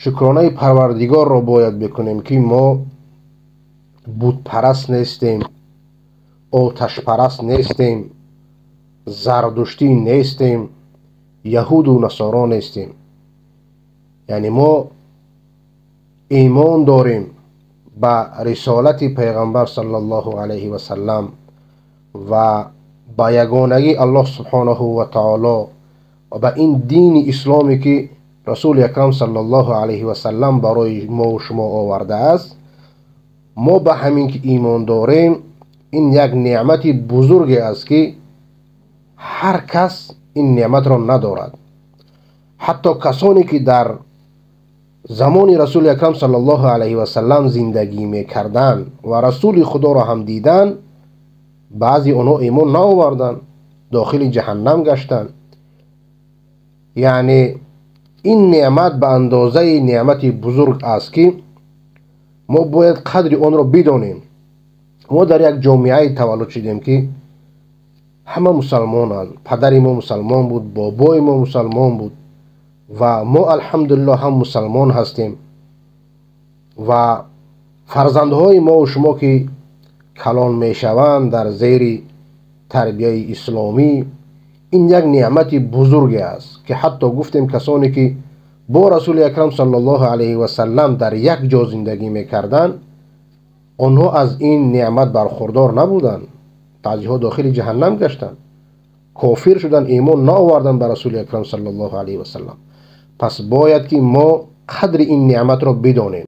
شکرانه پروردگار را باید بکنیم که ما بت پرست نیستیم، آتش پرست نیستیم، زردشتی نیستیم، یهود و نصارا نیستیم. یعنی ما ایمان داریم به رسالت پیغمبر صلی الله علیه و سلم و به یگانگی الله سبحانه و تعالی و به این دین اسلامی که رسول اکرم صلی الله علیه و سلم برای ما و شما آورده است. ما به همین که ایمان داریم، این یک نعمت بزرگ است که هر کس این نعمت را ندارد. حتی کسانی که در زمان رسول اکرم صلی الله علیه و سلم زندگی میکردند و رسول خدا را هم دیدن، بعضی آنها ایمان نآوردند، داخل جهنم گشتند. یعنی این نعمت به اندازه نعمت بزرگ است که ما باید قدر آن را بدانیم. ما در یک جامعه تولد شدیم که همه مسلمانند. پدر ما مسلمان بود، بابای ما مسلمان بود و ما الحمدلله هم مسلمان هستیم و فرزندهای ما و شما که کلان میشوند در زیر تربیه اسلامی، این یک نعمت بزرگ است که حتی گفتیم کسانی که با رسول اکرم صلی الله علیه و سلم در یک جا زندگی میکردند، آنها از این نعمت برخوردار نبودند. بعضیها داخل جهنم گشتند، کافر شدند، ایمان نآوردند به رسول اکرم صلی الله علیه و سلم. پس باید که ما قدر این نعمت را بدانیم.